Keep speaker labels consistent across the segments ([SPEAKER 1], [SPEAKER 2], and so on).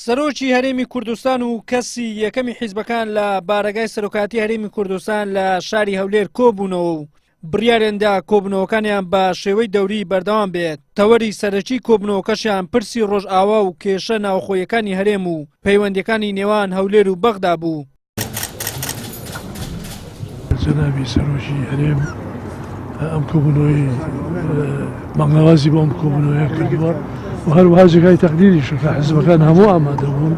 [SPEAKER 1] سەرۆکی هەرێمی کوردستان و کەسی یەکەمی حیزبەکان لە بارەگای سەرۆکاتی هەرێمی کوردستان لە شاری هەولێر کۆبوونەوە و بڕیارێندا کۆبوونەوەکانیان بە شێوەی دەوری بەردەوام بێت تەوەری سەرەکی کۆبوونەوەکەشیان پرسی ڕۆژئاوا و کێشە ناوخۆیەکانی هەرێم و پەیوەندیەکانی نێوان هەولێر و بەغدا بوو.
[SPEAKER 2] جەنابی سەرۆکی هەرێم ئەم کۆبوونەوەی بانگەوازی بۆ ئەم کۆبوونەوەیە کردووە و هەروەها جێگای تەقدیریشە کە حزبەکان هەموو ئامادە بوون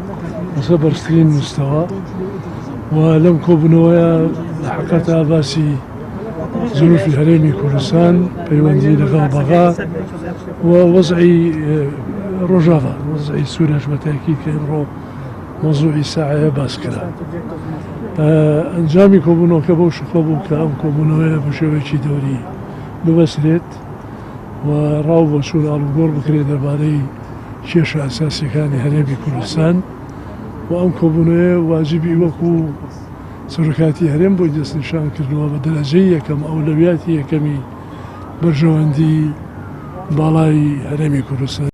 [SPEAKER 2] لەسەر بەرزترین مستەوا و لەم کۆبوونەوەیە لە حقەتا باسی زروفی هەرێمی کوردستان پەیوەندی لەگەڵ بەغا و وەزعی ڕۆژاڤا وەزعی سوورەش بە تاکید کە ئەمڕۆ مەوزوعی ساعەیە باس کرا. ئەنجامی کۆبوونەوەکە بەو شکڵە بوو کە ئەم کۆبوونەوەیە بە شێوەیەکی دەوری ببەسترێت و ڕاو بۆچوون ئاڵوگۆڕ بکرێت دەربارەی کێشە ئەساسیەکانی هەرێمی کوردستان و ئەم کۆبوونەوەیە واجبی وەکو سەرۆکاتی هەرێم بۆی دەستنیشان کردووە بە دەرەجەی یەکەم ئەولەویاتی یەکەمی بەرژەوەندی باڵای هەرێمی کوردستان.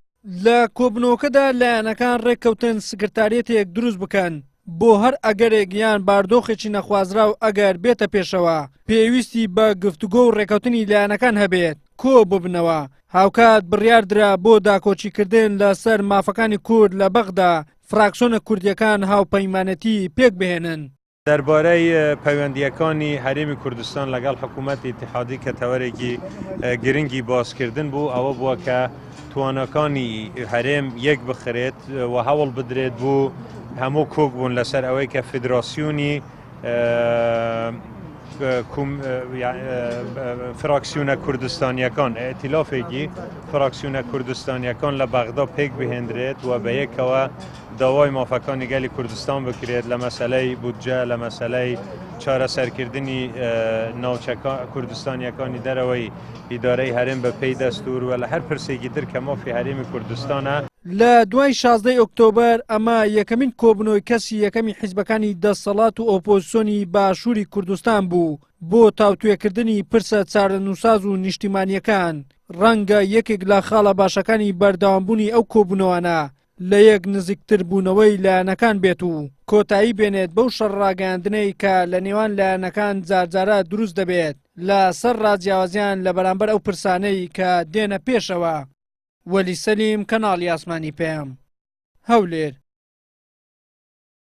[SPEAKER 1] لە کۆبوونەوەکەدا لایەنەکان ڕێککەوتن سکرتاریەتێک دروست بکەن بۆ هەر ئەگەرێک یان باردۆخێکی نەخوازراو ئەگەر بێتە پێشەوە پێویستی بە گفتوگۆ و ڕێکەوتنی لایەنەکان هەبێت کۆ ببنەوە هاوکات بڕیاردرا بۆ داکۆکیکردن لەسەر مافەکانی کورد لە بەغدا فراکسۆنە کوردیەکان هاوپەیمانەتی پێک بهێنن.
[SPEAKER 3] دەربارەی پەیوەندییەکانی هەرێمی کوردستان لەگەڵ حکوومەتی ئیتیحادی کە تەوەرێکی گرنگی باسکردن بوو ئەوە بووە کە تواناکانی هەرێم یەک بخرێت و هەوڵ بدرێت بوو هەموو کۆک بوون لەسەر ئەوەی کە فیدراسیۆنی فراکسیونە کوردستانیەکان ئیتیلافێکی فراکسیونە کوردستانیەکان لە بەغدا پێک بهێندرێت و بە یەکەوە داوای مافەکانی گەلی کوردستان بکرێت لە مەسەلەی بودجە لە مەسەلەی چارەسەرکردنی ناوچە کوردستانیەکانی دەرەوەی ئیدارەی هەرێم بە پێی دەستور و لە هەر پرسێکی تر کە مافی هەرێمی کوردستانە.
[SPEAKER 1] لە دوای شازدەی ئۆکتۆبەر ئەمە یەکەمین کۆبوونەوەی کەسی یەکەمی حیزبەکانی دەسەڵات و ئۆپۆزسیۆنی باشووری کوردستان بوو بۆ تاوتوێکردنی پرسە چارەنووساز و نیشتیمانییەکان، ڕەنگە یەکێک لە خاڵە باشەکانی بەردەوامبوونی ئەو کۆبوونەوانە لە یەک نزیکتربوونەوەی لایەنەکان بێت و کۆتایی بێنێت بەو شەڕ ڕاگەیاندنەی کە لە نێوان لایەنەکان جارجارە دروست دەبێت لە سەر ڕاجیاوازیان لە بەرامبەر ئەو پرسانەی کە دێنە پێشەوە. وەلی سەلیم، کەناڵی ئاسمانی پەیام، هەولێر.